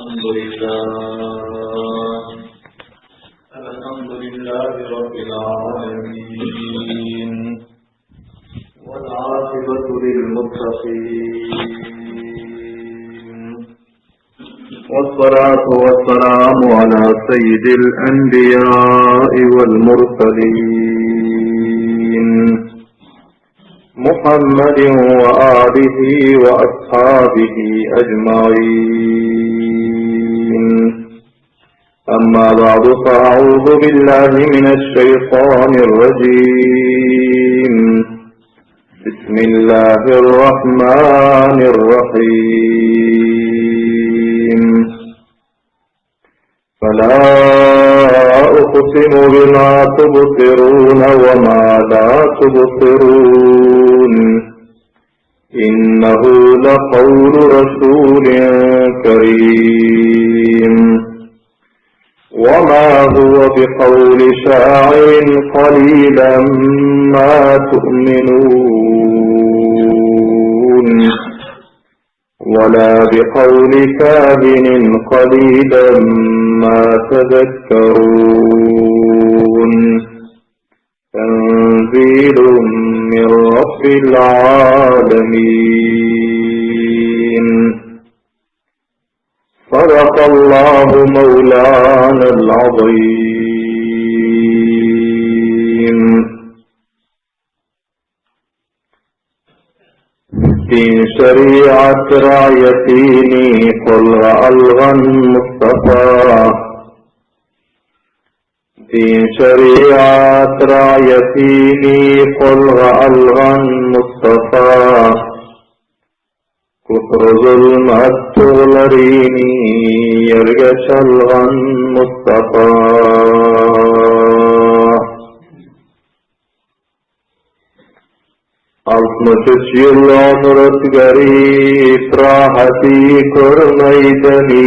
الحمد لله الحمد لله رب العالمين والعاقبة للمتقين والصلاة والسلام على سيد الأنبياء والمرسلين محمد وآله وأصحابه أجمعين أما بعد فأعوذ بالله من الشيطان الرجيم بسم الله الرحمن الرحيم فلا أقسم بما تبصرون وما لا تبصرون إنه لقول رسول كريم وما هو بقول شاعر قليلا ما تؤمنون ولا بقول كاهن قليلا ما تذكرون تنزيل من رب العالمين صدق الله مولانا العظيم Din şeriat raýatyny golga algan Mustafa Din şeriat raýatyny golga algan Mustafa Küfr zulmat tuglaryny ýerge çalgan Mustafa. 63 ýyl ömür ötgerip, rahaty görmeýdemi.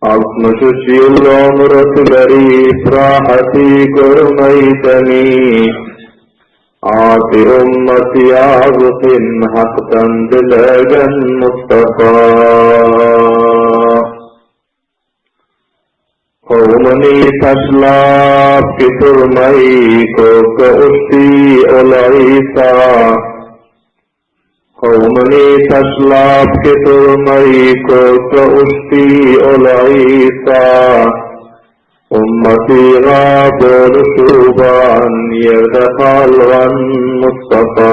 63 ýyl ömür ötgerip, rahaty görmeýdemi. Asy ümmet ýazykyn Hakdan dilegen Mustafa. Kowmuny taşlap giturmaý köke uçdy ol Isa. Kowmuny taşlap giturmaý köke uçdy ol Isa. Ummatyga boluşuban ýerde galgan Mustafa.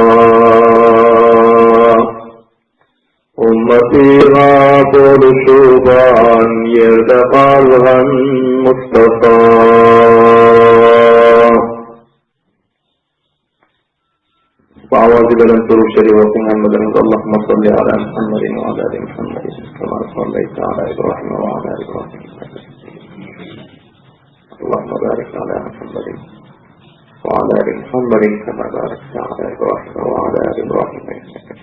Ummatyga boluşuban ýerde galgan Mustafa. Bu awazy belent durur şerif okuň hemmeleriňiz Allahumma salli ala Muhammedin we ala ali Muhammedin kema sallaýta ala Ibrahim we ala ali Ibrahim Allahumma barik ala Muhammedin we ala ali Muhammedin kema barakta ala Ibrahim we ala ali Ibrahim inneke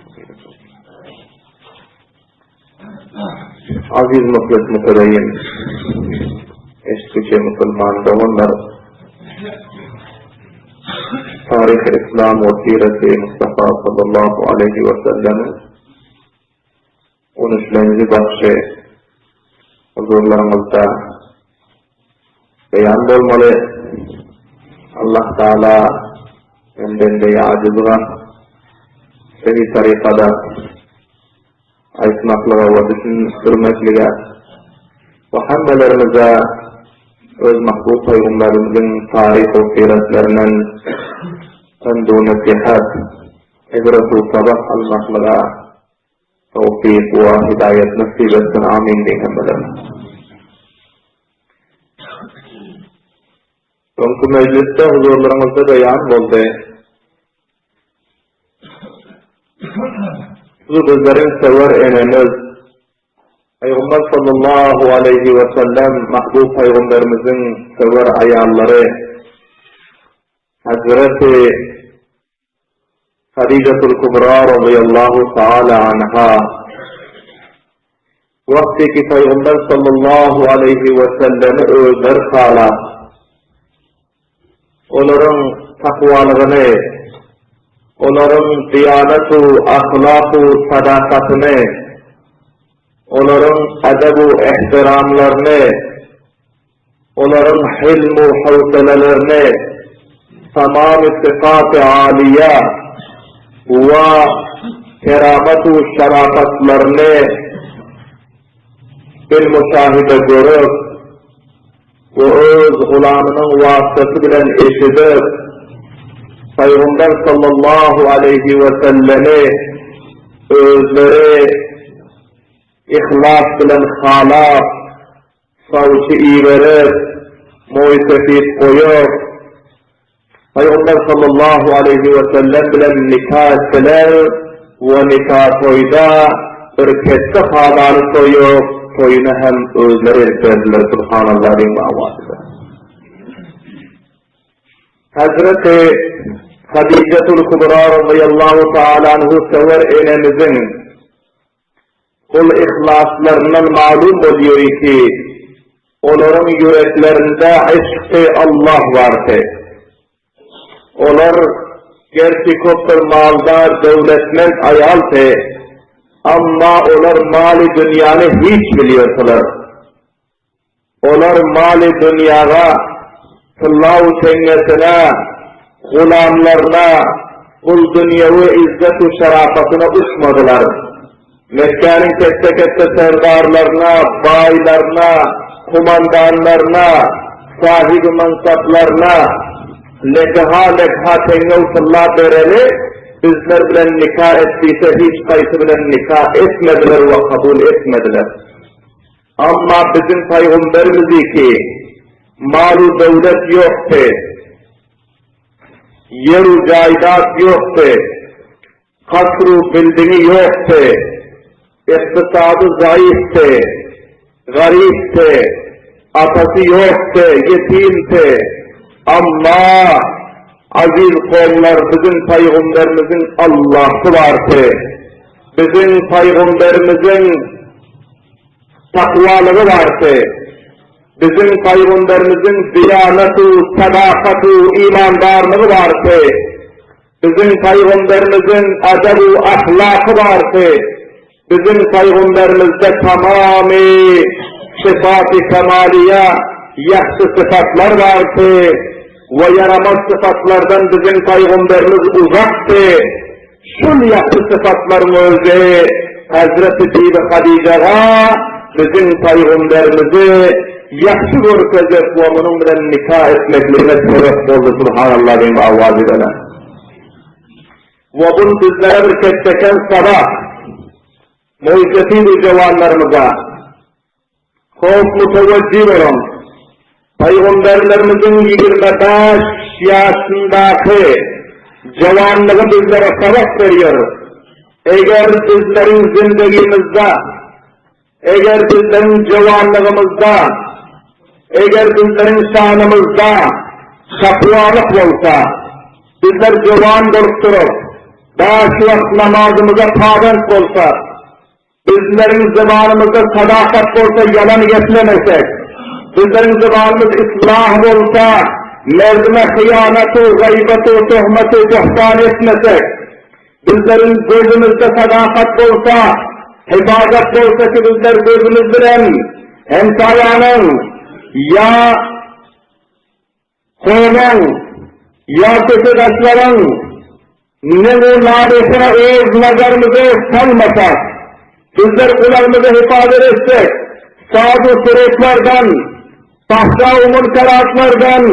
Aziz muhlis mütedeyyin, eşitgüçi musulman doganlar, Taryhy Islam we Sireti Mustafa sallallahu aleýhi we sellemiň on üçlenji bagşy huzurlaryňyzda beýan bolmaly. Allah Taala men bende-i ajyzga şeýle tarykada aýtmaklyga we düşündirmeklige we hemmelerimize öz mahbub pygamberimiziň taryh we syratlerinden pendu-nesihat, ibret-u sabak almaklyga towfyk we hidaýat nesip etsin. Amin diýiň hemmelerimiz. Öňki mejlisde huzurlaryňyzda beýan boldy. Bu bizleriň söwer enemiz Pygamber sallallahu aleýhi we sellem mahbub pygamberimiziň söwer aýallary Hazreti Hadijatul Kubra radiyallahu taala anha wagty ki Pygamber sallallahu aleýhi we sellemi özleri halap Olaryň takwalygyny, olaryň diýanatu, ahlaku, sadakatyny. Olaryň edeb-u ehtiramlaryny, olaryň hilm-u howselelerini, tamamy sypaty alyýa we keramat-u şerapatlaryny bilmuşahide görüp we öz gulamynyň wasytasy bilen eşidip, Pygamber sallallahu aleýhi we sellemi özleri yhlas bilen halap, sawçy iberip, moý-sefit goýup, Pygamber sallallahu aleýhi we sellem bilen nika etdiler we nika toýda bir ketde hadany soýup, toýuny hem özleri edip berdiler. Subhanallah diýiň we awazy bilen. Hazreti Hadijatul Kubra radiyallahu ta'ala anhu söwer enemiziň Ol yhlaslaryndan malum bolýar ki, olaryň ýüreklerinde yşky Allah bardy. Olar gerçi köp bir maldar, döwletment aýaldy, amma olar maly dünýäni hiç bilýärdiler. Olar maly dünýäge, tylla-u teňňesine, gulamlaryna, bul dünýewi yzzet-u şerapatyna uçmadylar. Mekgäniň ketde-ketde serdarlaryna, baýlaryna, kumandanlaryna, sahibi-mansaplaryna lekaha-lekaha teňňe-u tylla bereli, bizler bilen nika et diýse, hiç haýsy bilen nika etmediler we kabul etmediler. Amma biziň paýgumberimiziňki mal-u döwlet ýokdy, ýer-u jaýdat ýokdy, kasr-u bildingi ýokdy, ykdysady zaýyfdy, garypdy, atasy ýokdy, ýetimdi. Amma, aziz kowumlar, biziň paýgumberimiziň Allahsy bardy. Biziň paýgumberimiziň Takwalygy bardy. Biziň Pygamberimiziň diýanatu, sadakatu, imandarlygy bardy. Biziň Pygamberimiziň adebu, ahlaky bardy. Biziň Pygamberimizde tamamy syfaty kemaliýa, ýagşy sypatlar bardy we ýaramaz sypatlardan biziň Pygamberimiz uzakdy. Şul ýagşy sypatlaryň özi Hezreti Bibi Hadyjaga biziň Pygamberimizi ýagşy görkezip we munuň bilen nika etmekligine sebäp boldy Subhanallah diýiň we awazy bilen. We bul bizlere bir ketdeken sabak. Moýsefidi jowanlarymyza. Hop mutewejji boluň! Pygamberlerimiziň 25 ýaşyndaky jowanlygy bizlere sabak berýär. Eger bizleriň zindegimizde, eger bizleriň jowanlygymyzda, eger bizleriň şanymyzda takwalyk bolsa, bizler jowan bolup durup, bäş wagt namazymyza pabent bolsak, Bizleriň zybanymyzda sadakat bolsa ýalan geplemesek, bizleriň zybanymyz islah bolsa, merdime hyýanatu, gaýbatu, töhmetu, buhtan etmesek, bizleriň gözümizde sadakat bolsa, hifazat bolsa ki bizler gözümiz bilen hemsaýanyň ýa Honyň, ýa köçedaşlaryň ne-u-naresine öz nazarymyzy salmasak, bizler gulagymyzy hifazat etsek, saz-u-surutlardan, fahşa-u-munkeratlardan,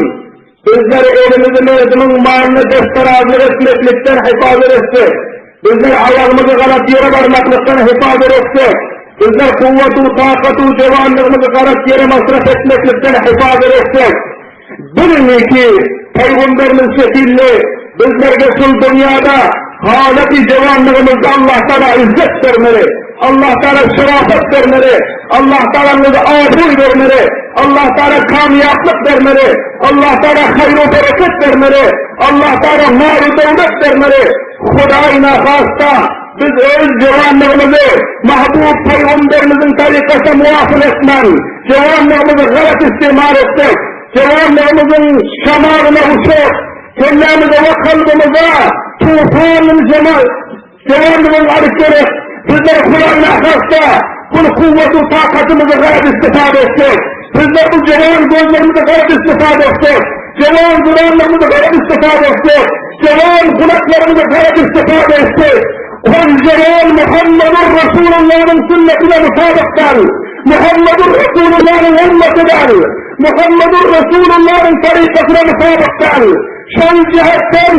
bizler elimizi merdimiň malyna destparazlyk etmeklikden hifazat etsek, bizler aýagymyzy galat ýere barmaklykdan hifazat etsek, bizler kuwwat-u-takat-u jowanlygymyzy galat ýere masraf etmeklikden hifazat etsek, Biliň ki, Pygamberimiz şekilli bizlerge şul dünýäde halaty jowanlygymyzda Allah Taala izzet bermeli, Allah Taala şerafet bermeli, Allah Taala bize abraý bermeli, Allah Taala kamýaplyk bermeli, Allah Taala haýr-u bereket bermeli, Allah Taala mal-u döwlet bermeli. Hudaý nahasta biz öz jowanlygymyzy mahbub Pygamberimiziň tarykasyna muwafyk etmän, Jowanlygymyzy galat istimal etsek, jowanlygymyzyň şamalyna uçup, kellämize we kalbymyza tufan jemal jowanlygyň alyp gelip, bizler Hudaýa hasta. Bul kuwwat-u takatymyzy galat istifade etsek, bizler bu jewan gözlerimizi galat istifade etsek, jewan zybanlarymyzy galat istifade etsek, jewan gulaklarymyzy galat istifade etsek, ol jewan Muhammedur Resulullanyň sünnetine mutabyk däl, Muhammedur Resulullanyň ümmaty däl, Muhammedur Resulullanyň tarykasyna mutabyk däl. Şol jähetden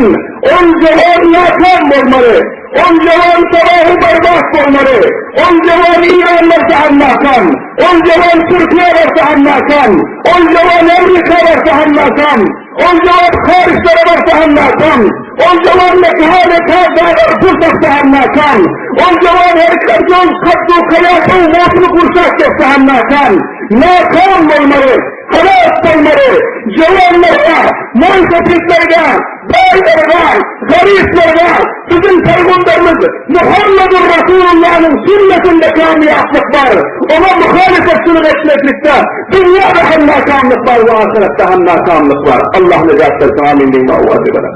ol jewan näkam bolmaly. Ol jöwen tabahy berbat bolmaly. Ol jöwen Iran barsa hem nakam. Ol jöwen Türkiýe barsa hem nakam. Ol jöwen Amerika barsa hem nakam. Ol jöwen haryçlara barsa hem nakam. Ol jöwen mekha mekha daglar pul tapsa hem nakam. Ol jöwen her kaddu kaddu kaýasyň motuny gurşap geçse hem nakam. Nakam bolmaly. Halas bolmaly. Jöwenler-de, moý-sepitler-de, Baýlar bar, garyplar bar, biziň pygamberimiz Muhammedur Rasulullanyň sünnetinde kamýaplyk bar, oňa muhalyfatçylyk etmeklikde dünýäde hem nakamlyk bar we ahyretde hem nakamlyk bar. Allah nejat bersin, amin diýiň owazy bilen.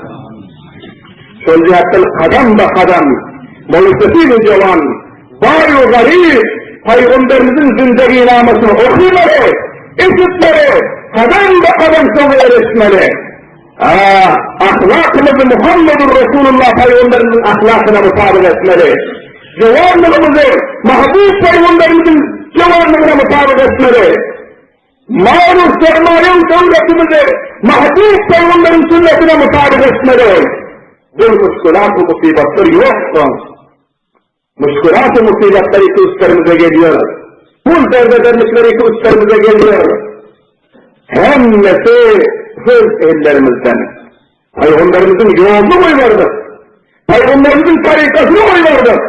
Şol jähtden kadam ba kadam moýsefil jowan, baý we garyp pygamberimiziň zindeginamasyny okymaly, eşitmeli, kadam ba kadam şoňa ereşmeli. Ahlakymyzy Muhammedur Resulullah pygamberimiziň ahlakyna mutabyk etmeli. Jowanlygymyzy Mahbub pygamberimiziň jowanlygyna mutabyk etmeli. Mal-u sermaýa döwletimizi Mahbub pygamberiň sünnetine mutabyk etmeli. Bir müşkülat-u musybatlar ýoksa, Müşkülat-u musybatlar iki üstlerimize gelýär. Pul derbederlikler iki üstlerimize gelýär. Hemmesi öz ellerimizden. Pygamberimiziň ýoluny goýberdik. Pygamberimiziň tarykasyny goýberdik.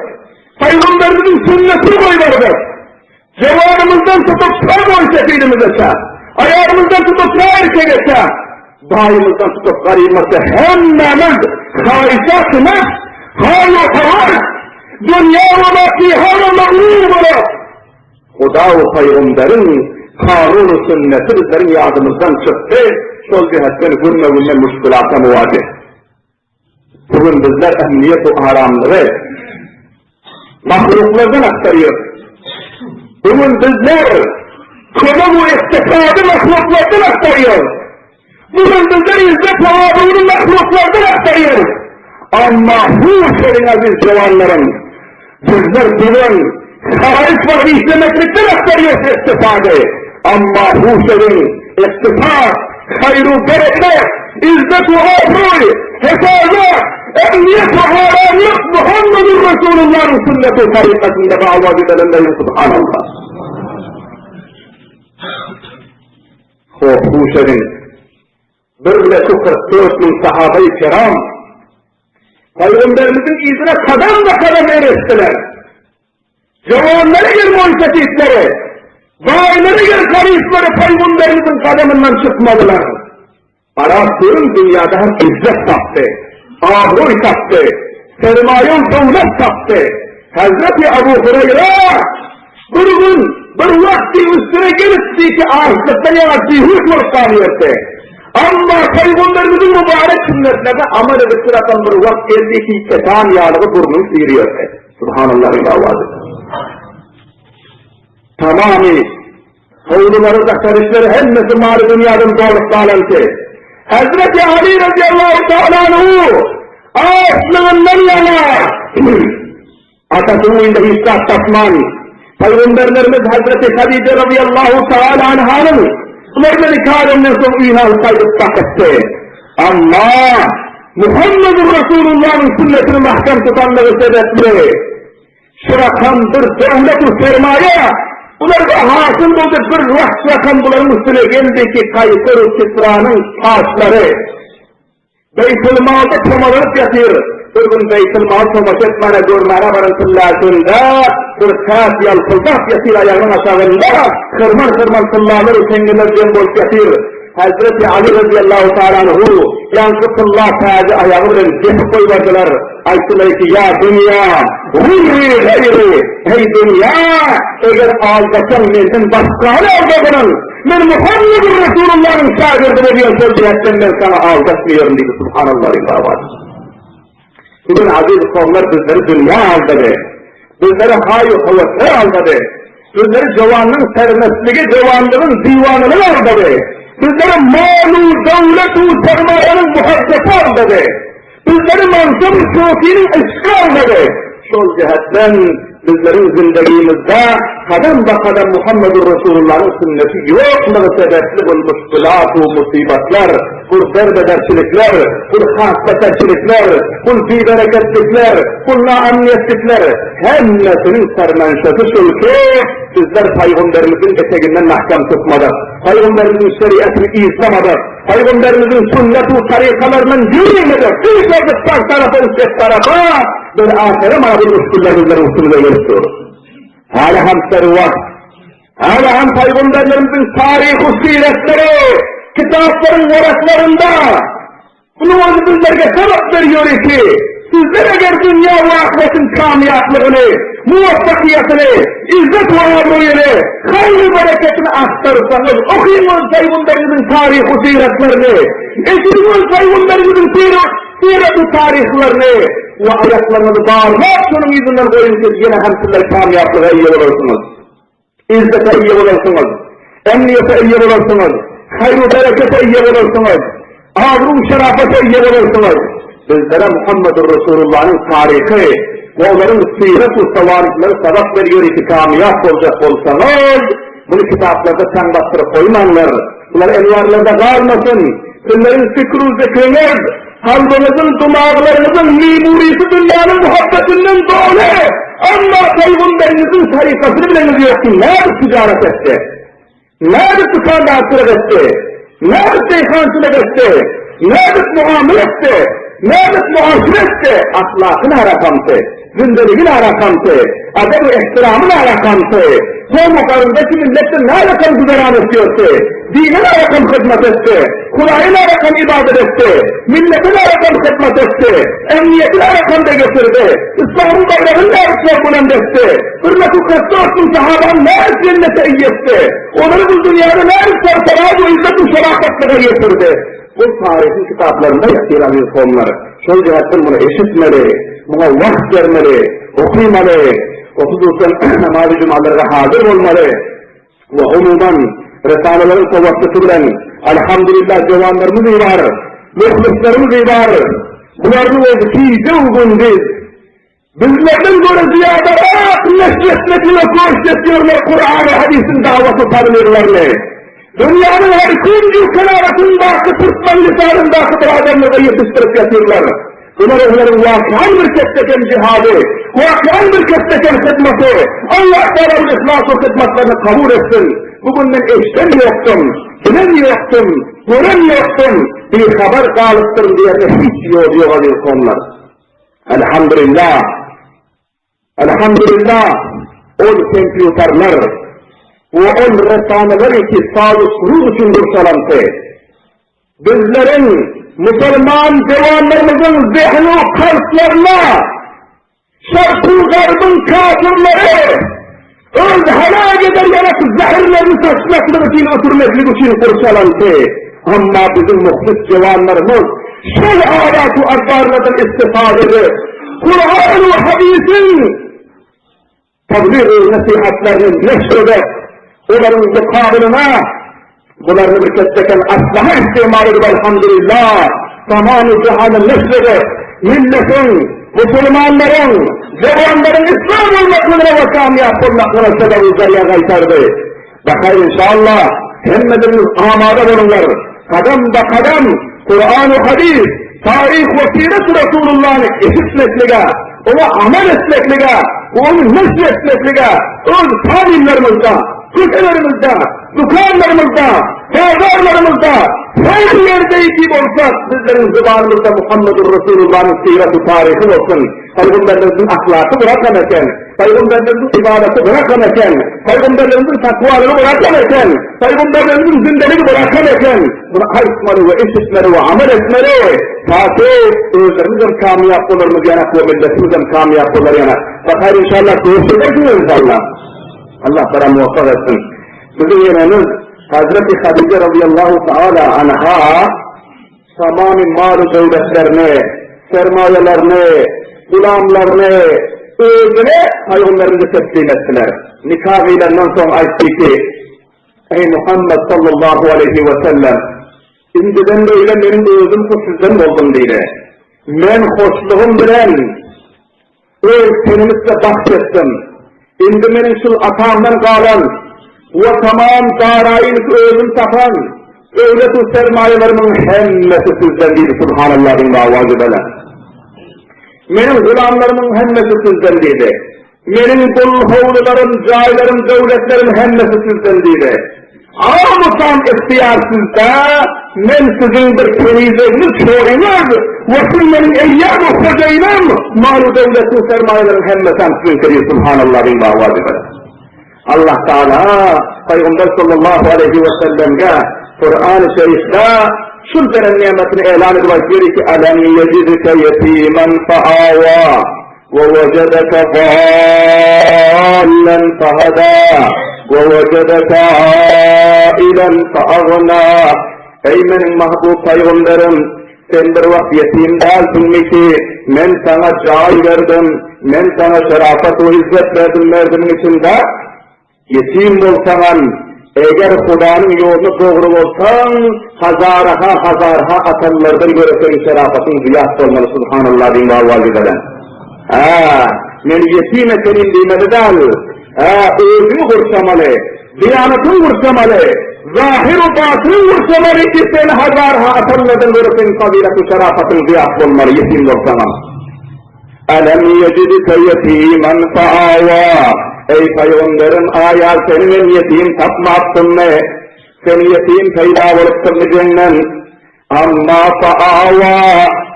Pygamberimiziň sünnetini goýberdik. Jewanymyzdan tutup ta boý sepilimize ça, aýalymyzdan tutup ta erkege ça, baýymyzdan tutup garybymyza hemmämiz haýyşat-y nefs, haý-u hawas, dünýä we ma fiha-na magrur bolup, Huda we pygamberiň kanun-u sünneti bizleriň ýadymyzdan çykdy, şol jähetden günbe-günden müşgülata muwajeh. Bu gün bizler ähmiýet we aramlygy mahluklardan aktarýarys. Bu gün bizler kömek we ykdysady mahluklardan aktarýarys. Bu gün bizler izzet we abyny mahluklardan aktarýarys. Amma huş ediň aziz jowanlarym, bizler bu gün haýyş we işlemeklikden aktarýarys ykdysady. Amma huş ediň, ykdysat, haýru bereket, izzet we abraý, hefazat, emniýet we aramlyk Muhammedur Resulullanyň sünneti tarykasynda dawat edelenleýin subhanallah. Hop, huş ediň. Bir leku 44 müň sahabeyi kiram Peygamberimizin yzyna kadam ve kadam ereşdiler. Jowanlary gel moýsefitleri, baýlary gel garyplary pygamberimiziň gadamyndan çykmadylar. Arap görüň dünýäde hem izzet tapdy, abraý tapdy, sermaýa döwlet tapdy. Hazreti Abu Hureyra bir gün bir wagty üstüne gelipdi ki açlykdan ýaňa bihuş bolup galyberdi. Amma pygamberimiziň mübarek sünnetlerine amal edip durarkan bir wagt geldi ki ketan ýalygy burnuny süýrýärdi. Subhanallah owazy. Tamamy howlulary daşary hemmesi maly dünýäden dolup galandy. Hazreti Ali radiyallahu ta'ala anhu açlygyndan ýaňa atasynyň öýünde hiç zat tapman Pygamberlerimiz Hazreti Hadije radiyallahu ta'ala anhanyň bular bilen nikahlandan soň öýüne alyp gaýdyp bakypdy. Amma Muhammedur Resulullah'yň sünnetini mahkem tutanlygy sebäpli şu rakam bir döwlet sermaýa bularda hasyl boldy bir wagt rakam bularyň üstüne geldi ki Kaýsar Kisranyň taşlary Beýtilmalda tomalanyp ýatyr. Bir gün Beýtilmal tomaşa etmäne görmäne baran tyllasynda bir täç ýalpyldap ýatyr aýagynyň aşagynda hyrman-hyrman tyllalar we teňňeler jem bolup ýatyr. Hezreti Aly razyýallahu taala anhu ýaňky tylla täji aýagy bilen depip goýberdiler. Aýtdylar ki, Ýa dünýä, gurri gaýry, eý dünýä, eger aldasaň menden başgany aldadynyň, men Muhammedur Resulullanyň şägirdi bolýan şol jähtden men saňa aldatmaýaryn diýdi. Subhanallah ibad. Bu gün aziz kowumlar bizleri dünýä aldady. Bizleri haý-u höwesler aldady. Bizleri jowanlygyň sermestligi, jowanlygyň diwanalygy aldady. Bizleri mal-u, döwlet-u, sermaýanyň muhabbeti aldady. Bizleri mansap-u kürsiniň yşky aldady. Şol jähetden bizleriň zindegimizde kadam-ba-kadam Muhammedur Resulullanyň sünneti ýoklugy sebäpli bul muşkülat-u musybatlar, bul derbederçilikler, bul hassaterçilikler, bul bibereketlikler, bul naamniýetlikler hemmesiniň sermenşesi şul ki, bizler Pygamberimiziň eteginden mähkem tutmadyk, Pygamberimiziň şeriatyny yzlamadyk, Pygamberimiziň sünnet-u tarykalaryndan ýöremedik, gyşardyk sag tarapa u çep tarapa, bir ahyry mana bu müşgiller bizleriň üstümize gelip dur. Hala hem serwagt, hala hem Pygamberlerimiziň taryhy siretleri kitaplaryň waraklarynda Munuň özi bizlerge sabak berýär ki, sizler eger dünýä we ahyretiň kamýaplygyny, muwaffakyýatyny, izzet we abraýyny, haýry-bereketini agtarsaňyz, okyň öz pygamberňiziň taryhy syratlaryny, eşidiň öz pygamberňiziň syraty taryhlaryny we aýaklaryňyzy barlap şonuň yzyndan goýuň siz ýene hem sizler kamýaplyga eýe bolarsyňyz. Izzete eýe bolarsyňyz, emniýete eýe bolarsyňyz, haýru-berekete eýe bolarsyňyz, abru-şerapata eýe bolarsyňyz. Bizlere Muhammedur Resulullanyň taryhy we olaryň syrat-u sawanyhlary sabak berýär ki, kamýap boljak bolsaňyz, muny kitaplarda çaň basdyryp goýmaňlar, bular elwarlarda galmasyn, sizleriň fikru-zikriňiz, Kalbyňyzyň, dumaglaryňyzyň mimurysy dünýäniň muhabbetinden doly, emma Pygamberiňiziň tarykasyny bileňiz ýok ki, nädip tijaret etdi? Nädip dükandarçylyk etdi? Nädip deýhançylyk etdi? Nädip muamele etdi? Nädip muaşere etdi? Ahlaky narakamty? Zindeligi narakamty? Adab-u-ehtiramy narakamty? Kowmy-garyndaşy milletden närakam güzeran etýärdi? Dine närakam hyzmat etdi? Hudaýa närakam ybadat etdi? Millete närakam hyzmat etdi? Emniýeti närakamda getirdi? Yslamyň baýragyny näritler bulend etdi? Hürmeti 44 müň sahabany nädip jennete eýe etdi? Olary bu dünýäde nädip sarparaz we yzzet-u şerapatlyga ýetirdi? Bu taryhyň kitaplarynda ýatyr aziz kowumlar. Şol jähetden muny eşitmeli, muňa wagt bermeli, okymaly, hususan namazy jumalarga hazyr bolmaly we umuman risalalaryň towakgysy bilen Alhamdulillah jowanlarymyz bar, muhlislerimiz bar. Bularny özi gije-gündiz Bizlerden görä zyýadarak neşretmeklige köşk etýärler Kuran we Hadysyň dawaty tabliglerini. Dünýäniň her künji-kenarasyndaky türkmen lisanyndaky byradarlara ýetişdirip ýatyrlar. Bular olaryň wakan bir ketdeken jihady, wakan bir ketdeken hyzmaty. Allah Tagala bu yhlasly hyzmatlaryny kabul etsin. Bu gün men eşden ýokdum, bilen ýokdum, gören ýokdum, bihabar galypdyryn diýerne hiç ýol ýok aziz kowumlar. Elhamdülillah, Elhamdülillah, ol kompýuterler we ol resanalar ki saz-u surur üçin gurşalandy. Bizleriň musulman jowanlarymyzyň zehnu kalplaryna şarku-garbyň kafirleri Öz heläk eder ýanak zäherlerini saçmaklyk üçin ötürmeklik üçin gurşalandy. Emma biziň muhlis jowanlarymyz şol adat-u abzarlardan istifade edip, Kuran we Hadysyň tablyg-u nesihatlaryny neşr edip, olaryň mukabylyna Bularyny bir ketdeken aslaha istimal edip Elhamdülillah tamamy jahana neşr edip, milletiň, musulmanlaryň, jowanlaryň islam bolmaklygyna we kamýap bolmaklygyna sebäbi zarýa gaýtardy. Bahaýr inşallah hemmeleriňiz amada boluňlar. Kadam ba kadam Kur'an we hadys, taryh we siret Resulullahny eşitmeklige, oňa amal etmeklige we ony neşr etmeklige öz talimlerimizde, köçelerimizde, Dükanlarymyzda, bazarlarymyzda, her ýerde-ki bolsak, bizleriň zybanymyzda Muhammedur Resulullanyň syraty taryhy bolsun. Pygamberlerimiziň ahlaky bir rakam eken, pygamberlerimiziň ybadaty bir rakam eken, pygamberlerimiziň takwalygy bir rakam eken, pygamberlerimiziň zindeligi bir rakam eken. Muny aýtmaly we eşitmeli we amal etmeli. Ta-ki özlerimiz hem kamýap bolarymyz ýanak we milletimiz hem kamýap bolar ýanak. Bahar inşallah görüşedersiňiz inşallah. Allah Taala muvaffak etsin. Biziň enemiz Hazreti Hadije radiyallahu taala anha tamamy maly döwletlerini, sermaýalaryny, gulamlaryny, Özüni pygamberimize teslim etdiler. Nika gyýlandan soň aýtdy ki, Eý Muhammet sallallahu aleýhi we sellem, indiden beýle meniň özüm hut sizden boldum diýdi. Men hoşlugym bilen Öz tenimi size bahş etdim. Indi meniň şul atamdan galan we tamam daraýyny özüm tapan döwlet-u sermaýalarymyň hemmesi sizden diýdi. Subhanallah diýip awaz edeli. Meniň gulamlarymyň hemmesi sizden diýdi. Meniň gul howlularym, jaýlarym, döwletlerim hemmesi sizden diýdi. Amusam ygtyýar sizde, men siziň bir kenizegiňiz, çoryňyz we siz meniň eýäm we hojaýynym, malu-döwletiň, sermaýalaryň hemmesem siziňki diýdi. Subhanallah diýip awaz edeli. Allah Taala Pygamber sallallahu aleýhi we sellemge Kur'an-ı Şerifde şul beren nimetini elan edip aýtýar ki, Alam yejidke yetimen faawa we wejedeke dallen fahada we wejedeke ailen faagna. Eý meniň mahbub pygamberim, sen bir wagt ýetim dälsiňmi ki, men saňa jaý berdim, men saňa şerafat we izzet berdim merdimiň içinde? Ýetim bolsaňam, eger Hudanyň ýolunda dogry bolsaň, hazaraha hazarha atanlardan görä seniň şerafatyň zyýat bolmaly, Subhanallah diýiň wawwa gidelen. Hä, men ýetim ekenim diýmeli däl. Hä, özüňi gurşamaly, diýanatyňy gurşamaly, zahyr-u batynyňy gurşamaly ki, sen hazarha atanlardan görä seniň fazylat-u şerafatyň zyýat bolmaly, ýetim bolsaňam. Alam ýejidike ýetimen faawa, Eý pygamberim, aýa seni men ýetim tapmapdymmy? Sen ýetim peýda bolupdyrmy jeňden? Amma faawa,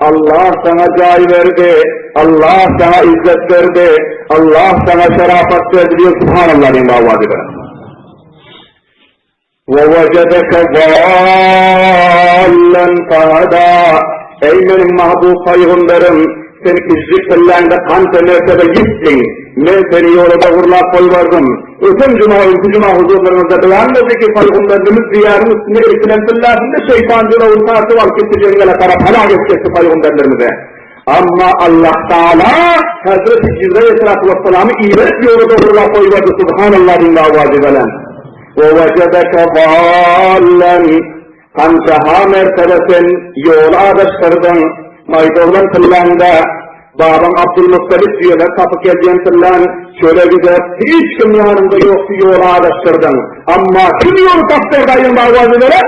Allah saňa jaý berdi, Allah saňa izzet berdi, Allah saňa şerafat berdi diýip subhanallah diýip dawat eder. وَوَجَدَكَ ضَالًّا فَهَدَىٰ Eý meniň mahbub pygamberim, sen kiçijik pilläňde kança mertebe ýitdiň, men seni ýola dogurlap goýberdim. Öten juma, öňki juma huzurlaryňyzda beýan boldy ki, pygamberimiz diýaryň üstünde irkilen pilläsinde şeýtan jylawyny tartyp alyp gitdi jeňňele tarap halak etjekdi pygamberlerimizi. Amma Allah Taala Hazreti Jibril aleyhissalatu vesselamy iberip ýola dogrulap goýberdi Subhanallah diýip awazy bilen. We wejedeke dallen Kança-ha mertebe sen ýoly adaşdyrdyň, maýda oglan pylläňde, babaň Abdulmuttalip düýeler tapyp gelýän pylläň çöle gidip, hiç kim ýanyňda ýokdy ýoly adaşdyrdyň. Amma kim ýoly tapdyrdy aýyň awazy bilen?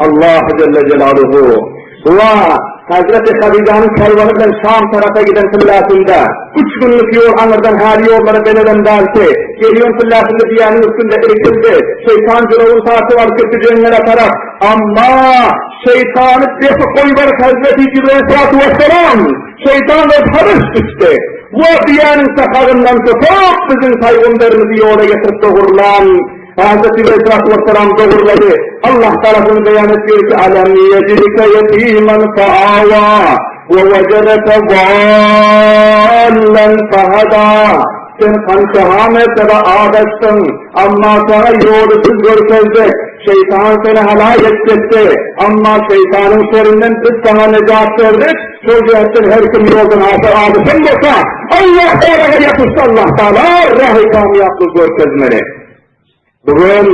Allah jelle jelaluhu. Wa, Hezreti Hadyjanyň kerweni bilen Şam tarapa giden pilläsinde, üç günlük ýol aňyrdan häli ýollara beledem däldi. Gelýän pilläsinde düýäniň üstünde irkildi. Şeýtan jylawyny tartyp alyp gitdi jeňňele tarap. Amma, şeýtany depip goýberip Hezreti Jibril aleyhissalatu wessalam, şeýtan bolup habyş düşdi. Wa, düýäniň sakagyndan tutup, biziň paýgamberimizi ýola getirip dogurlan. Hazreti Aleyhissalatu vesselam dogurlady. Allah Taala şuny beýan etýär ki, Alam yejidike yetimen faawa we wejedeke zallen fahada. Sen kança mertebe adaşdyň, amma saňa ýoly biz görkezdik. Şeýtan seni halak etjekdi, amma şeýtanyň şerinden biz saňa nejat berdik. Şol jähtden her kim ýoldan aşa azaşan bolsa, Allah Tagala ýapyşsa Allah Tagala rahy kamýaplygy görkezmeli. Bu gün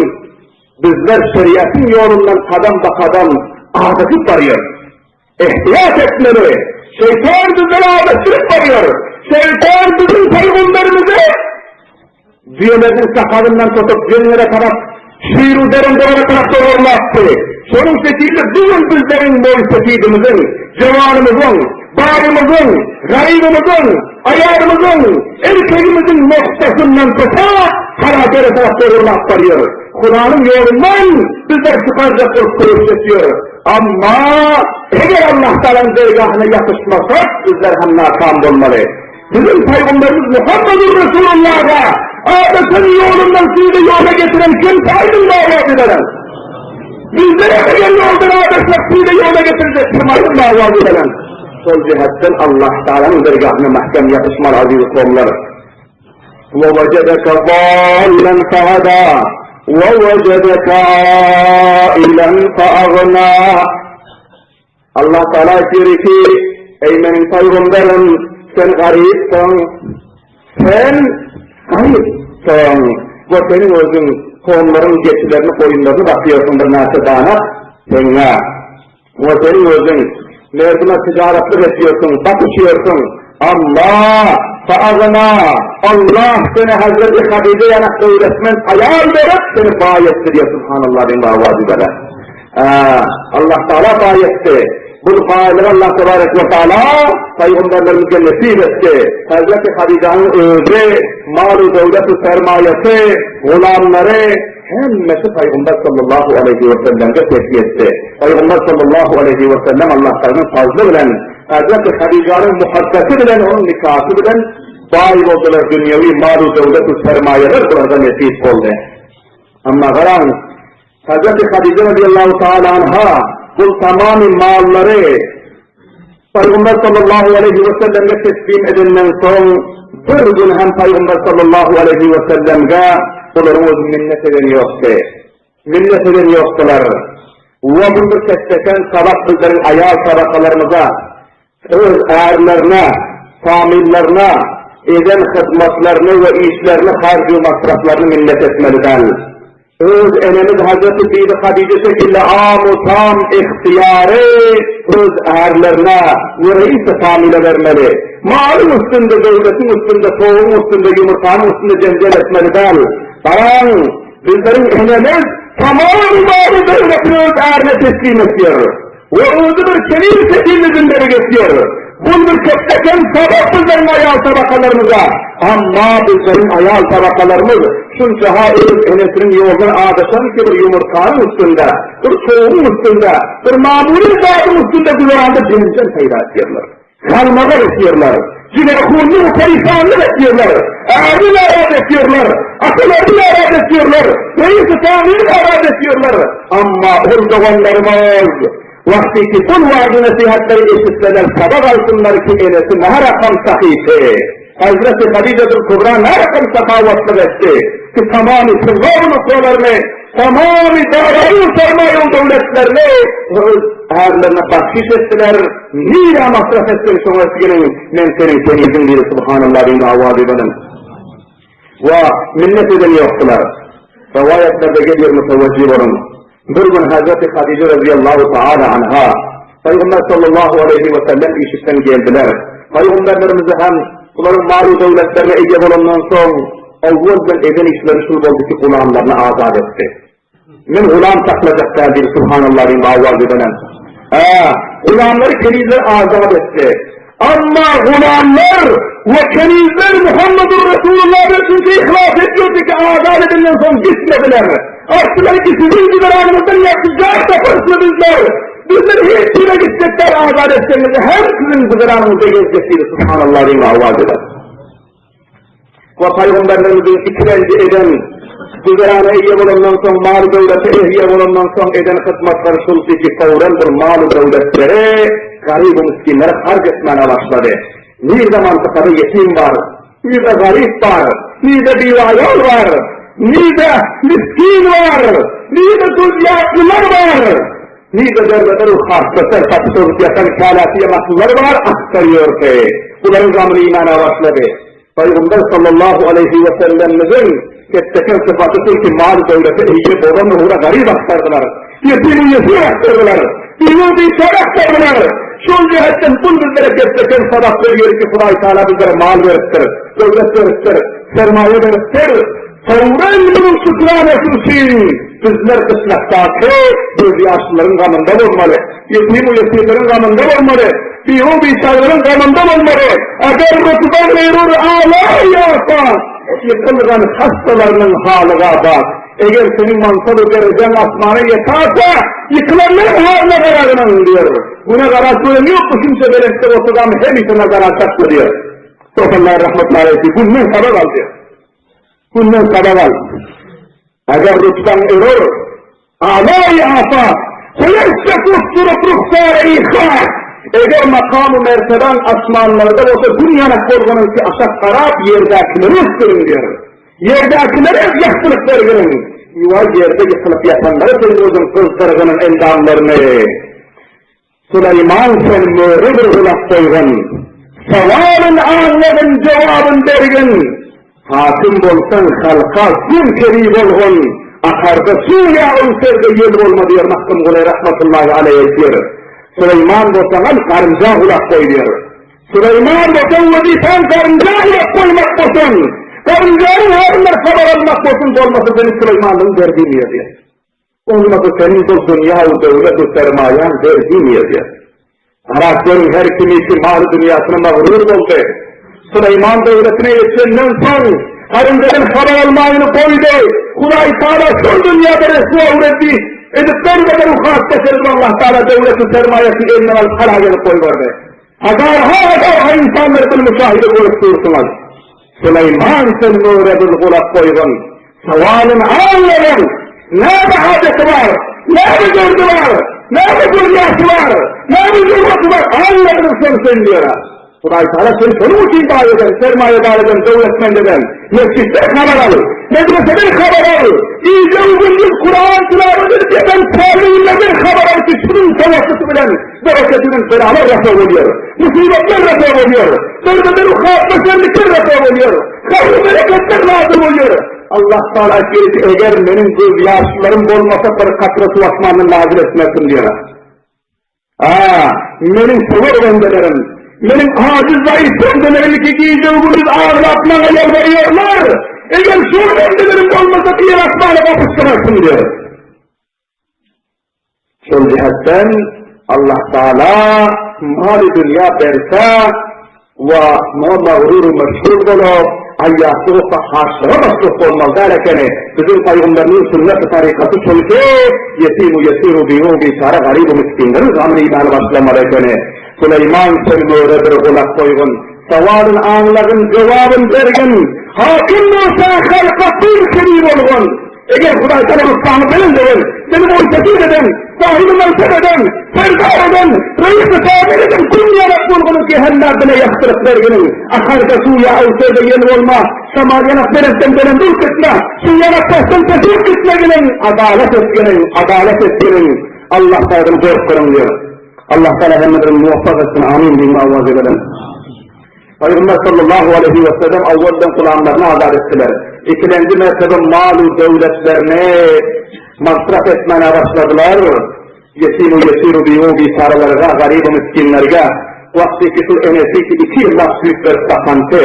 bizler şeriatyň ýolundan kadam ba kadam azaşyp barýarys. Ehtiýat etmeli. Şeýtan bizleri azaşdyryp barýar. Şeýtan biziň pygamberimizi Düýeleriniň sakagyndan tutup, jeňňele tarap, şir-u derendelere tarap dogurlapdy. Şonuň şekilli bu gün bizleriň moý-sefidimiziň, jewanymyzyň, baýymyzyň, garybymyzyň, aýalymyzyň, erkegimiziň noktasyndan tutup, harabere tarap dogurlap barýar. Hudanyň ýolundan bizleri çykarjak bolup göreş etýär. Amma eger Allahtagalaň dergahyna ýapyşmasak, bizler hem nakam bolmaly. Biziň Pygamberimiz Muhammedur Resulullaha adaşan ýolundan sizi ýola getiren kim aýdyň dawat ederen? Bizlere eger ýoldan adaşsak sizi ýola getirjek kim aýdyň dawat ederen? Şol jihetden Allah Taalanyň dergahyna mähkem ýapyşmaly aziz kowumlar. Ve vecedeke dallen feheda ve vecedeke ailen feagna. Allah Taala aýtýar ki, Eý meniň pygamberim, sen garypsyň. Sen garypsyň we seniň özüň kowumlaryň geçilerini, goýunlaryny bakýarsyň birnäçe danak teňňä. We seniň özüň merdime tijaratlyk etýärsiň, batyşýarsyň. Amma fa-agna, Allah seni Hazreti Hadyja ýanak döwletment aýal berip, seni baý etdi diýýär, subhanallah diýiň bawazy bele. Allah Taala baý etdi. Bu baýlygy Allah tebarek we taala paýgamberlerimizge nesip etdi. Hazreti Hadyjanyň özi, maly, döwleti, sermaýasy, gulamlary hemmesi paýgamber sallallahu aleýhi we sellemge tekýe etdi. Paýgamber sallallahu aleýhi we sellem Allah Taalanyň fazly bilen Hazreti Hadyjanyň muhabbeti bilen onuň nikasy bilen baý boldular, dünýewi maly, döwleti, sermaýalar bularda nesip boldy. Emma garaň, Hazreti Hadyja razyýallahu taala anha bul tamamy mallary Pygamber sallallahu aleýhi we sellemge teslim edenden soň bir gün hem Pygamber sallallahu aleýhi we sellemge bularyň özi minnet eden ýokdy. Minnet eden ýokdular. We bu bir ketdeken sabak bizleriň aýal tabakalarymyza öz ärlerine, famyllaryna eden hyzmatlaryny we işlerini harj-u masraflaryny minnet etmeli däl. Öz enemiz Hazreti Bibi Hadyja şekilli am-u tam ygtyýary öz ärlerine we reis-i famyla bermeli. Malyň üstünde, döwletiň üstünde, towugyň üstünde, ýumurtanyň üstünde jenjel etmeli däl. Garaň, bizleriň enemiz tamam maly-döwletini öz ärine teslim etýär. We özi bir keniz şekilli günleri geçýär. Bul bir köpdeken sabak bizleriň aýal tabakalarymyza. Amma bizleriň aýal tabakalarymyz şunça-ha öz enesiniň ýolundan azaşan ki bir ýumurtganyň üstünde, bir towugyň üstünde, bir mamuly zadyň üstünde güzeranda jenjel peýda etýärler. Galmagal etýärler. Jigerhunlyk we perişanlyk etýärler. Ärini naraz etýärler. Atalaryny naraz etýärler. Reis-i-taňyny naraz etýärler. Amma ol doganlarymyz wagty ki bul wagy-nesihatlary eşitseler sabak alsynlar ki enesi närakam sahyty. Hazreti Hadyjatul Kubra närakam sahawatlyk etdi ki tamamy tylla nusgalaryny Tamamy daraýy sermaýaň döwletlerini öz ärlerine bahşiş etdiler, nirä masraf etseň şoňa etginiň, men seniň keniziň diýdi Subhanallah diýdi awazy bilen. Wa minnet eden ýokdular. Rowaýatlarda gelýär mutawajjih boluň. Bir gün Hazreti Hadyja razyýallahu taala anha Pygamber sallallahu aleýhi we sellem işikden geldiler. Pygamberlerimizi hem bularyň malu döwletlerine eýe bolandan soň Owwal bilen eden işleri şul boldy ki, gulamlaryny azat etdi. Men gulam saklajak däl diýdi, Subhanallah diýip awaz edenem. Hä, gulamlary kenizler azat etdi. Amma gulamlar we kenizler Muhammedur Resulullah bilen şunça yhlas etmedi ki, azat edenden soň gitmediler. Aýtdylar ki, siziň güzeranyňyzdan ýagşy jaý taparysmy bizler? Bizler hiç ýere gitjek däl, azat etseňiz hem siziň güzeranyňyzda gezjek diýdi, Subhanallah diýip awaz eden. We pygamberlerimiziň ikilenji eden, güzerana eýe bolandan soň, maly-döwlete eýe bolandan soň eden hyzmatlary şuldy ki, fowran bir maly-döwletleri garyb-u-misginlere harç etmäne başlady. Nirde mantykada ýetim bar, nirde garyp bar, nirde biwe aýal bar, nirde misgin bar, nirde gözýaşlylar bar, nirde derbeder we hassalar sapy-tozup ýatan käläsi ýamaklylar bar, aktarýardy. Bularyň gamyny iýmäne başlady. Pygamber sallallahu aleýhi we sellemimiziň ketdeken sypaty şul ki, mal-döwlete eýe bolan ugra garyp aktardylar. Ýetimi ýesir aktardylar. Biwe biçäre aktardylar. Şol jähetden bul bizlere ketdeken sabak berýär ki, Hudaý Taala bizlere mal beripdir, döwlet beripdir, sermaýa beripdir. Soňra munuň şükranasy üçin bizler gyşlakdaky gözýaşlylaryň gamynda bolmaly, ýetim-u ýesirleriň gamynda bolmaly, biru-biçaralaryň gamynda bolmaly. Eger rutba meýrur ala ýa-sa, ýykylgan hassalarynyň halyga bak. Eger seniň mansab-u derejäň asmana ýetasa, ýykylanlaryň halyna garagynyň diýer. Güne garap gören ýok bu şunça belentde bolsadam hemişe nazara çakdy diýer. Sofanlar rahmetullah aleýhi günden sabak al diýer. Günden sabak al. Eger rütbäň erur, alaý afak, Hoýaşça gusduryp ruhsary hak. Eger makam-u mertebäň asmanlarda bolsa, gün ýanak bolganyň ki aşak garap ýerdäkileri ösdüriň diýer. Ýerdäkilere ýagtylyk berginiň. Ýa ýerde ýykylyp ýatanlara sen özüň gyzdyrgynyň endamlaryny. Süleýman sen möre bir gulak goýgun. Sowalyn aňlagyn, jogabyn bergin. Hakim bolsaň halka gün kebi bolgun, Akarda suw ýa öwserde ýel bolma diýer Magtymguly rahmatullahi aleý aýtýar. Süleýman bolsaň al garynja gulak goý diýer. Süleýman bolsaň wezipäň garynja gulak goýmak bolsun, garynjanyň halyndan habar almak bolsun, bolmasa seniň Süleýmanlygyň derdi diýer diýer. Bolmasa seniň bu dünýä-u döwlet-u sermaýaň derdi diýer. Garap görüň her kimiki maly-dünýäsine magrur boldy. Süleýman döwletine ýetenden soň, garynjadan habar almagyny goýdy. Hudaý Taala şol dünýäde reswa ureddi edip bermedi ruhatda şeýdip Allah Taala döwleti sermaýasyny elinden alyp halak edip goýberdi. Hazarha-hazarha ynsanlar muny müşahide görüp dursuňyz. Süleýman sen möre bir gulak goýgun. Sowalyn aňlagyn. Näme hajaty bar? Näme derdi bar? Näme gözýaşy bar? Näme zeruraty bar? Aňlagyn sen sen diýer. Hudaý Taala seni şonuň üçin baý eden, sermaýadar eden, döwletmend eden. Mesjitden habar al, medreseden habar al, gije-gündiz Kuran tilawat edip ýatan talyplardan habar al ki, şunuň tawassuty bilen, bereketi bilen belalar rafa bolýar, musybetler rafa bolýar, derdeden hatma-şerlikler rafa bolýar, haýyr-bereketler nazyl bolýar. Allah Taala aýtýar ki, eger meniň gözýaşlarym bolmasa bir katra suw asmandan nazyl etmezdim diýýär. A, meniň söwer bendelerim, meniň ajiz zaýyf bendelerim ki gije-gündiz aglap maňa ýalbarýarlar, eger şol bendelerim bolmasa ýer asmana gapyşdyrarsyň diýýär. Şol jähetden Allah Taala maly dünýä berse we muňa magrur meşhur bolup, aýýaşlyk etse haşlyga başlyk bolmaly däl ekeni. Biziň pygamberimiziň sünneti tarykaty şol ki, ýetim-u ýesir-u biwe-u biçäre garyb-u misginleriň gamyny iýmäni başlamaly ekeni. Süleýman sen möre bir gulak goýgun, sowalyn aňlagyn, jogabyn bergin, hakim bolsa halka pir kibi bolgun. Eger Hudaý saňa rysgaňy beren döwür, seni boý-sekiz eden, sahyby mansap eden, serdar eden, reýis-i kämil eden gün ýanak bolgunyň ki hemmä bile ýagtylyk berginiň, akarda suw ýa öwserde ýel bolma, şamal ýanak belentden belende urup gitme, suw ýanak pesden pese urup gitmeginiň, adalat etginiň, adalat etginiň, Allah Tagaladan gorkgynyň diýer. Allah Tagala hemmelerimizi muwaffak etsin, amin diýiň awaz edeliň. Pygamber sallallahu aleýhi we sellem owaldan gulamlaryny azat etdiler. Ikilenji mertebe mal-u döwletlerini masraf etmäne başladylar. Ýetim-u ýesir-u biwe-u biçärelerge, garyb-u misginlerge. Wagty ki şul enesi ki iki ýyllap süýt berip bakanty.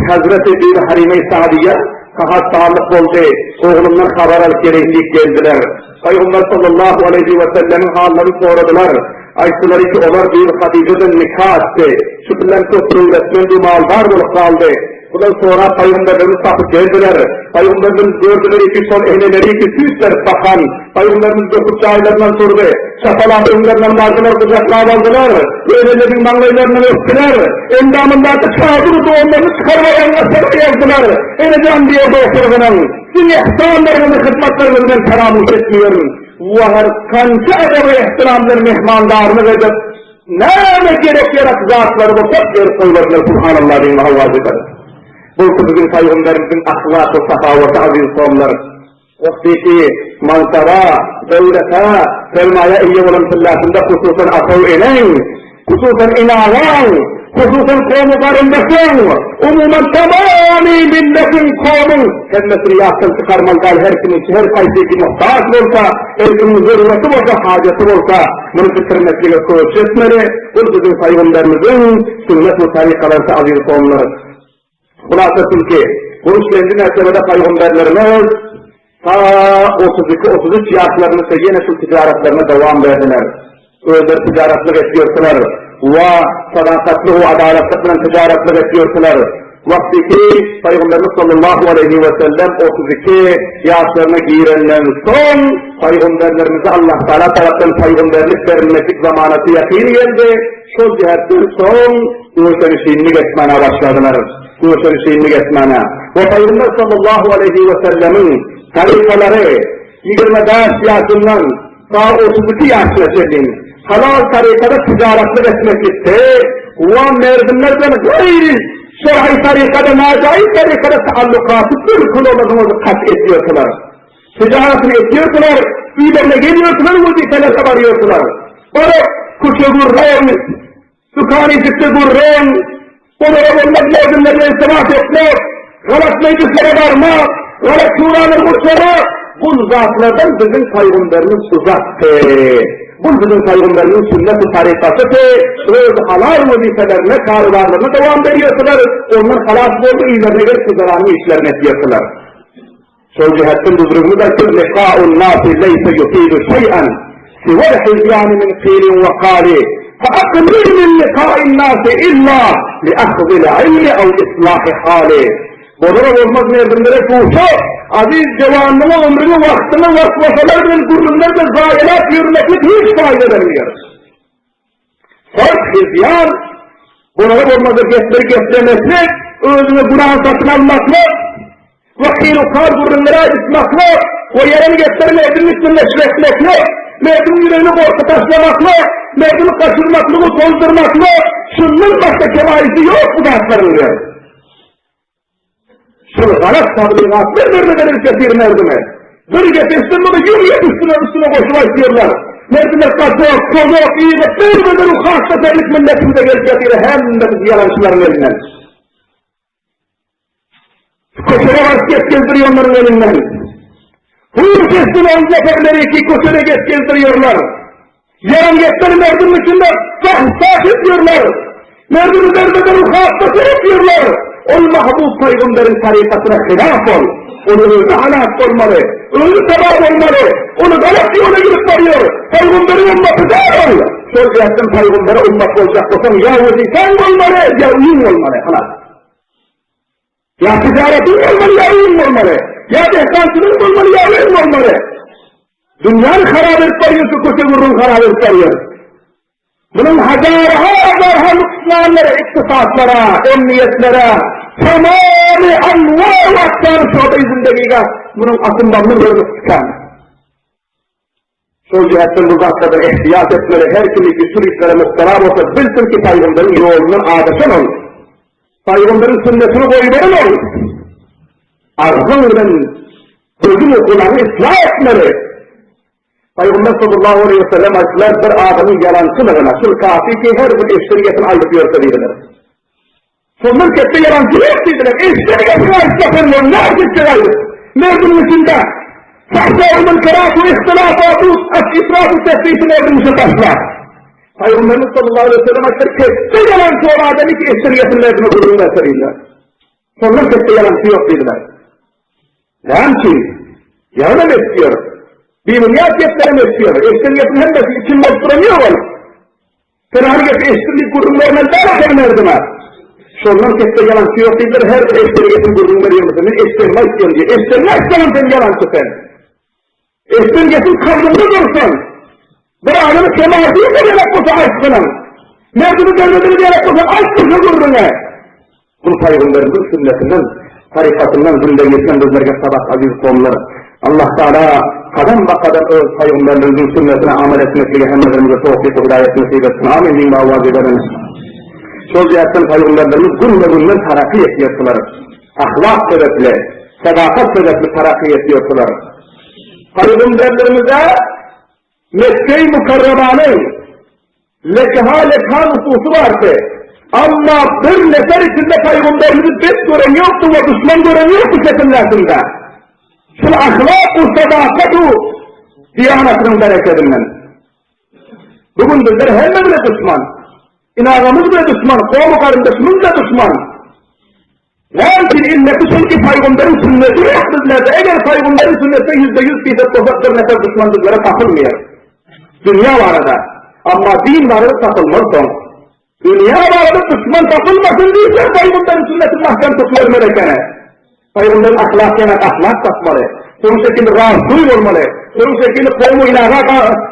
Hezreti Bibi Halime-i Sa'diýe sahat saglyk boldy, oglumdan habar alyp geleýin diýip geldiler. Pygamber sallallahu aleýhi we sellemiň hallaryny soradylar. Aýtdylar ki, olar Bibi Hadyjadan nika etdi. Şu bilen köp döwletmend we maldar bolup galdy. Bular sorap Pygamberlerimizi tapyp geldiler. Pygamberlerimiz gördüler ki, şol eneleri ki süýt berip bakan. Pygamberimiz böküp jaýlaryndan turdy. Çapalap öňlerinden bardylar, gujaklap aldylar. Eneleriniň maňlaýlaryndan öpdüler. Endamyndaky çadyr donlaryny çykaryp aýagyna syryp ýazdylar. Enejan diýerdi oturgynyň, Siziň ihsanlaryňyzy, hyzmatlaryňyzy men paramuş etmeýärin. Wah, kança adama ehtiram bilen myhmandarlyk edip, näme gerek-ýarak zatlary bolsa berip goýberdiler, Subhanallah diýip howaz eder. Bolsa biziň pygamberimiziň ahlaky sahawaty aziz doganlar. Wagtyky mansaba, döwlete, sermaýa eýe bolan pillasynda hususan ataw-eneň, hususan ene-agaň, hususan kowmy-garyndaşyň, umuman tamamy milletiň, kowmuň hemmesini ýatdan çykarmaly däl, her kimiň her haýsy muhtaç bolsa, her kimiň zeruraty bolsa, hajaty bolsa, muny bitirmeklige köşiş etmeli. Bul biziň pygamberimiziň sünnet we tarykalary aziz kowumlar. Hulasa çünki, bu üçlenji mertebede pygamberlerimiz ta 32, 33 ýaşlarynda ýene şu tijaratlaryna dowam berdiler. Özleri tijaratlyk edip ýörsüler we sadakatly we adalatlyk bilen tijaratlyk edip ýörsüler. Wagty ki, Pygamberimiz sallallahu aleýhi we sellem 32 ýaşlaryna girenden soň, pygamberlerimize Allah Taala tarapdan pygamberlik berilmeklik zamanasy ýakyn geldi. Şol jähetden soň göçenişinlik etmäne başladylar. Göçenişinlik etmäne. We Pygamber sallallahu aleýhi we sellemiň tarykalary 25 ýaşyndan ta 32 ýaşyna çenli halal tarykada tijaratlyk etmeklikde we merdimler bilen gaýry şer'i tarykada najaýyz tarykada taallukaty bir kül olaryň özi kat edýärdiler. Tijaratyny edýärdiler, öýlerine gelýärdiler, wezipelerine barýardylar. Baryp, köçe gürrüň. Dükan işikde gürrüň, olara bolmaz merdimlerine iltimas etmek, galat mejlislere barmak, galat şuralary gurşamak, bul zatlardan biziň paýgamberimiz uzakdy. Bul biziň paýgamberimiziň sünnet-u tarykasydy, öz halal wezipelerine, karybarlaryna dowam berýärdiler, ondan halas boldy, öýlerine gelip güzeranyň işlerini etýärdiler. Şol jähetden büzrügimiz aýtdy, Likaun nasi leýse ýufidu şeý'en, siwel hizýani min kilin we kali, fe aqlil min likain nasi illa li ahzil ilmi aw islahi hali. Bolara bolmaz merdimlere duşup, aziz jewanlygyňy, ömrüňi, wagtyňy waswasalar bilen, gürrüňler bilen zaýalap ýörmeklik hiç faýda bermeýär. Sarp hizýan, bolara bolmazda gepleri geplemeklik, özüňe günah satyn almaklyk we hyl-u-kal gürrüňleri aýdyşmaklyk we ýalan gepleri merdiň üstünde şiretmeklik, merdiň ýüregine gorky taşlamaklyk, merdini gaçyrmaklygy tozdurmaklyk, şundan başga kebaisi ýok bu zatlaryň diýýär. Şol galat tabligatlar bermeden ilke bir merdime. Bir gep eşden muny ýüz gep üstüne üstüne goşup aýtýarlar. Merdimek gaçak, tozak, ygy bermeden u hassa terlik milletimize gelip ýatyr hemmesi ýalançylaryň elinden. Köçede baryp gep gezdirýänleriň elinden. Hur kessin ol neferleri ki köçede gep gezdirýärler. Ýalan gepleri merdiň içinde sah-sah edýärler. Merdini derbeder hassa edýärler. Ol mahbub pygamberiň tarykatyna hylaf ol. Ol özi halak bolmaly. Özi tabah bolmaly. Ol galat ýola gidip barýar. Pygamberiň ummaty däl ol. Şol jähtden pygambere ummat boljak bolsaň ýa wezipäň bolmaly, ýa öýüň bolmaly. Halas. Ýa tijaretiň bolmaly, ýa öýüň bolmaly. Ýa dehkançylygyň bolmaly, ýa öýüň bolmaly. Dünýäni harap edip barýar, şu köçe gürrüň harap edip barýar. Munuň hazarha hazarha nuksanlary ykdysatlara, emniýetlere, tamamy anwa we aksamy şoba zindegiga munuň asylmagyny görmek çykan. Şol jähetden bu zatlardan ihtiýat etmeli, her kim iki şul işlere mubtala bolsa, bilsin ki, Pygamberiň ýolundan azaşan ol. Pygamberiň sünnetini goýberen ol. Agzyň bilen gözüň we gulagyňy yslah etmeli. Pygamber sallallahu aleýhi we sellem aýtdylar, bir adamyň ýalançylygyna şul kafi ki, her bir eşiden gepini aýdyp ýörse diýdiler. Şondan ketde ýalançy ýok diýdiler. Eşiden gepini aýtsa sen muny nädip etjek aýdyp. Merdimiň içinde fahşa-u münkerat we ihtilafat-u israf-u tefriti merdimiň içine taşla. Pygamberimiz sallallahu aleýhi we sellem aýtdylar, ketde ýalançy ol adamy ki eşiden gepini merdime gürrüň berse diýdiler. Şondan ketde ýalançy ýok diýdiler. Näme üçin? Ýalanam eşidýär. Bibinýat geplerem eşidýär. Eşiden gepiň hemmesi içinde bolup duran ýok ol. Sen hany gep eşitdim diýip gürrüň bermeli däl ekeni merdime. Şondan ketde ýalançy ýok diýdiler, her bir eşideni gepiň gürrüň berýärmisin, men eşidenimi aýtýan diýýär. Eşidenini aýtsaňam sen ýalançy sen. Eşiden gepiň kalbyňda dursun. Bir adamy kemarsyn gerek bolsa aýtgynyň. Merdimi dermedini gerek bolsa aýtgyn şu gürrüňi. Bu Pygamberimiziň sünnetinden, tarykatyndan, zindegisinden bizlerge sabak aziz kowumlar. Allah Taala kadam ba kadam öz Pygamberlerimiziň sünnetine amal etmekligi hemmelerimize towfyk we hidaýet nesip etsin. Amin diýiň awaz edeliň. Şol jähtden Pygamberlerimiz günbe-günden taraky etýärdiler. Ahlak sebäpli, sadakat sebäpli taraky etýärdiler. Pygamberlerimize Mekge-i Mukarramanyň Lekeha-lekha nufusy bardy. Amma bir nefer içinde pygamberimizi bet gören ýokdy we duşman gören ýokdy şekillesinde. Şul ahlak u sadakat u diýanatynyň berekedinden. Bu gün bizler hemme bile duşman. Inagamyz bile duşman, kowmy garyndaşymyz bile duşman. Näme üçin illeti şol ki pygamberiň sünneti ýok bizlerde. Eger pygamberiň sünnetine 100% fisat bolsak bir nefer duşman bizlere tapylmaýar. Dünýä barada. Amma din barada tapylmaz soň. Dünýä barada duşman tapylmasyn diýse pygamberiň sünnetini mahkem tutubermeli ekeni. Pygamberiň ahlak ýanak ahlak tapmaly. Şonuň şekilli razgöý bolmaly. Şonuň şekilli kowmy ilaga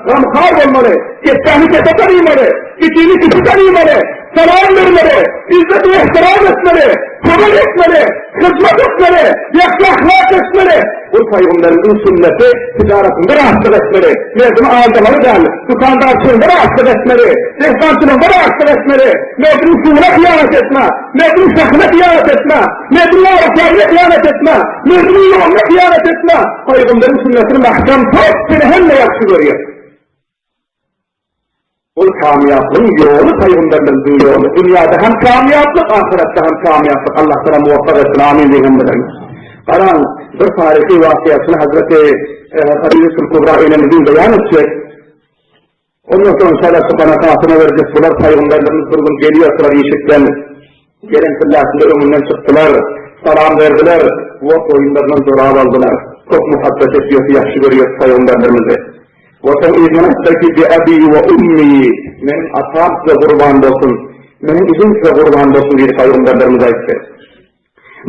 gamhar bolmaly. Ketdäni kete tanymaly. Kiçini kiçi tanymaly. Salam bermeli. Izzet we ihtiram etmeli. Kömek etmeli. Hyzmat etmeli. Ýagşy ahlak etmeli. Bu pygamberimiziň sünneti tijaratynda rastlyk etmeli. Merdimi aldamaly däl. Dükandarçylygynda rastlyk etmeli. Dehkançylygynda rastlyk etmeli. Merdimiň suwuna hyýanat etme. Merdimiň şahyna hyýanat etme. Merdimiň abraýyna hyýanat etme. Merdimiň ýoluna hyýanat etme. Pygamberiň sünnetini mähkem tut, seni hemme ýagşy görýär. Ol kamýaplygyň ýoly paýgamberlerimiziň ýoly. Dünýäde hem kamýaplyk, ahyretde hem kamýaplyk. Allah tagala muwaffak etsin. Amin diýiň hemmeleriňiz. Garaň, bir taryhy wakyýasyny Hazreti Hadijatul Kubra enemiziň beýan etjek. Ondan soň inşallah çykana hatyma berjek bular paýgamberlerimiz bir gün gelýärdiler işikden. Gelen pillasynda öňünden çykdylar. Salam berdiler we goýunlaryndan jorap aldylar. Köp muhabbet etýärdi, ýagşy görýärdi paýgamberlerimizi. We soň yzyndan aýtdylar ki, Bi abi we ummi, meniň atam size gurban bolsun, meniň ejem size gurban bolsun diýdi paýgamberlerimiz aýtdy.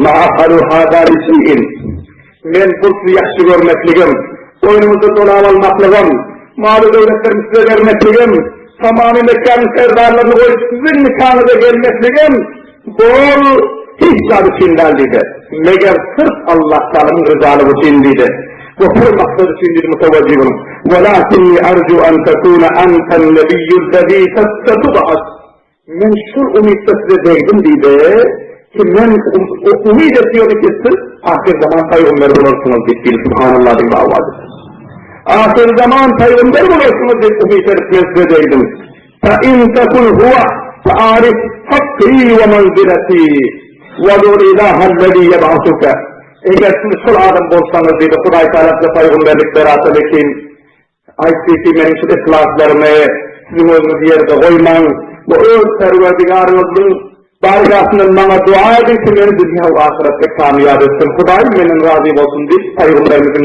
Ma af'alu hada li şeý'in, men bu sizi ýagşy görmekligim, boýnuňyzda dolap almaklygym, maly-döwletlerimi size bermekligim, tamamy Mekgäniň serdarlaryny goýup siziň nikaňyza gelmekligim, Bol hiç zat üçin däl diýdi. Meger syrf Allahtagalanyň ryzalygy üçin diýdi. We bir maksat üçin diýdi mutawajjih boluň. Welakinni arju an tekuna enten nebiyyüllezî setub'as. Men şul umytda size degdim diýdi ki men umyt etýärdim ki siz ahyr zaman paýgamberi bolarsyňyz diýip diýdi. Subhanallah diýip awaz etdi. Ahyr zaman paýgamberi bolarsyňyz diýip umyt edip men size degdim. Fe in tekun huwe fe arif hakky we menzileti we zul ilahellezî yeb'asuke. Eger siz şol adam bolsaňyz diýdi, Hudaý Tagala size paýgamberlik berasa lekin, aýtdy ki, meniň şu yhlaslarymy siziň özüňiz ýerde goýmaň we öz Perwerdigaryňyzyň bargasyndan maňa dua ediň ki, meni dünýä we ahyretde kamýap etsin, Hudaýym menden razy bolsun diýip, paýgamberimiziň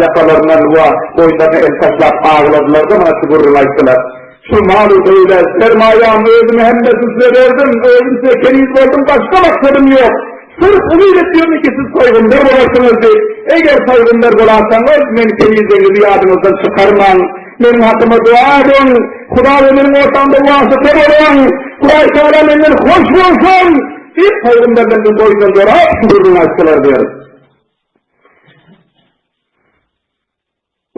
Ýakalaryndan we boýunlaryna el taşlap agladylar-da, mana şu gürrüňi aýtdylar. Şu malu-döwlet, sermaýamy, özümi hemmesini size berdim, özüm size keniz boldum, başga maksadym ýok. Syrf umyt etýärin ki, siz pygamber bolarsyňyz diýip. Eger pygamber bolaýsaňyz, men kenizligiňizi ýadyňyzdan çykarmaň. Meniň hakyma dua ediň. Hudaý we meniň ortamda wasyta boluň. Hudaý Tagala menden hoş bolsun! Diýip, pygamberlerimiziň boýnundan dorap, şu gürrüňi aýtdylar diýer.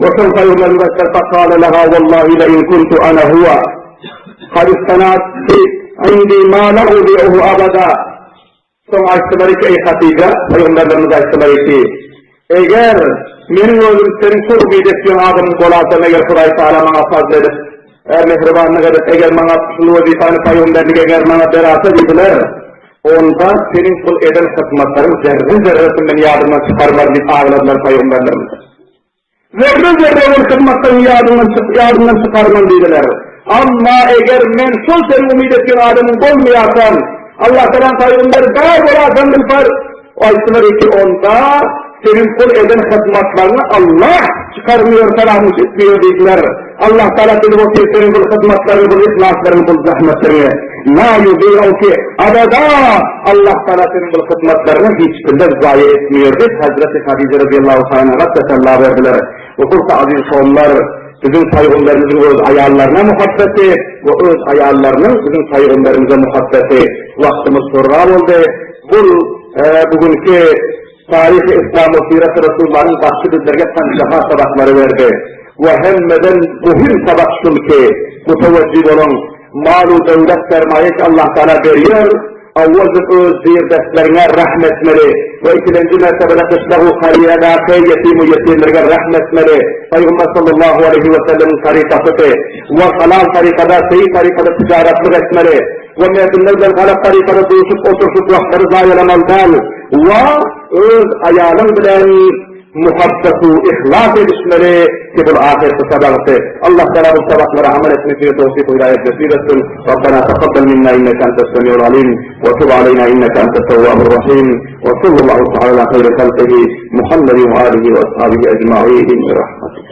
وسوف يملك فقال لها والله لئن كنت انا هو قد استنعت عندي ما لا اضيعه ابدا Soň aýtdylar ki, eý Hatyja, pygamberlerimiz aýtdylar ki, eger meniň özüm seniň şol umyt etýän adamyň bolasam, eger Hudaý Taala maňa fazl edip, mähribanlyk edip, eger maňa şul wezipany pygamberligi eger maňa berasa diýdiler, Onda seniň şol eden hyzmatlaryň zerre-zerresini men ýadymdan çykarmaryn diýip agladylar pygamberlerimiz. Zerre-zerre ol hyzmatlaryňy ýadyňdan ýadymdan çykarman diýdiler. Amma eger men şol seniň umyt etýän adamyň bolmaýasam, Allah Tagalaň pygamberi däl bolasam bilfar, aýtdylar ki, onda seniň şol eden hyzmatlaryňy Allah çykarmaýar, feramuş etmeýär diýdiler. Allah Tagala bilip otyr seniň bul hyzmatlaryňy, bul yhlaslaryňy, bul zähmetleriňi. La yudi'uki abada! Allah Tagala seniň bul hyzmatlaryňy hiç günde zaýa etmeýär diýip, Hazreti Hadije razyýallahu anha tesella berdiler. We bu aziz kowumlar, biziň Pygamberimiziň öz aýallaryna muhabbeti we öz aýallarynyň biziň Pygamberimize muhabbeti. Wagtymyz horra boldy. Bul bu günki Taryhy Yslam we Syraty Resulullanyň başy bizlerge sanjaha sabaklary berdi. We hemmeden muhim sabak şul ki, mutewejji boluň, mal-u döwlet sermaýe ki Allah Taala berýär, awwal biz öz zirdestleriňe rehm etmeli we ikilenji mertebede gyşlag-u kariýadaky ýetim-u ýesirlerge rehm etmeli, Pygamber sallallahu aleýhi we sellemiň tarykasysy, we halal tarykada, seýi tarykada tijaratlyk etmeli we merdimler bilen galat tarykada duşup oturşyp wagtlary zaýalamaly däl we öz aýalyň bilen Muhabbet-u yhlas edişmeli ki bul ahyrky sabagysy. Allah Taala bu sabaklara amal etmeklige towfyk-u hidaýet nesip etsin. Rabbena takabbal minna inneke entes semiul alim we tub aleýna inneke entes tewwabur rahim. We sallallahu taala ala haýri halkihi Muhammedin we alihi we ashabihi ecmaîn bi rahmetik.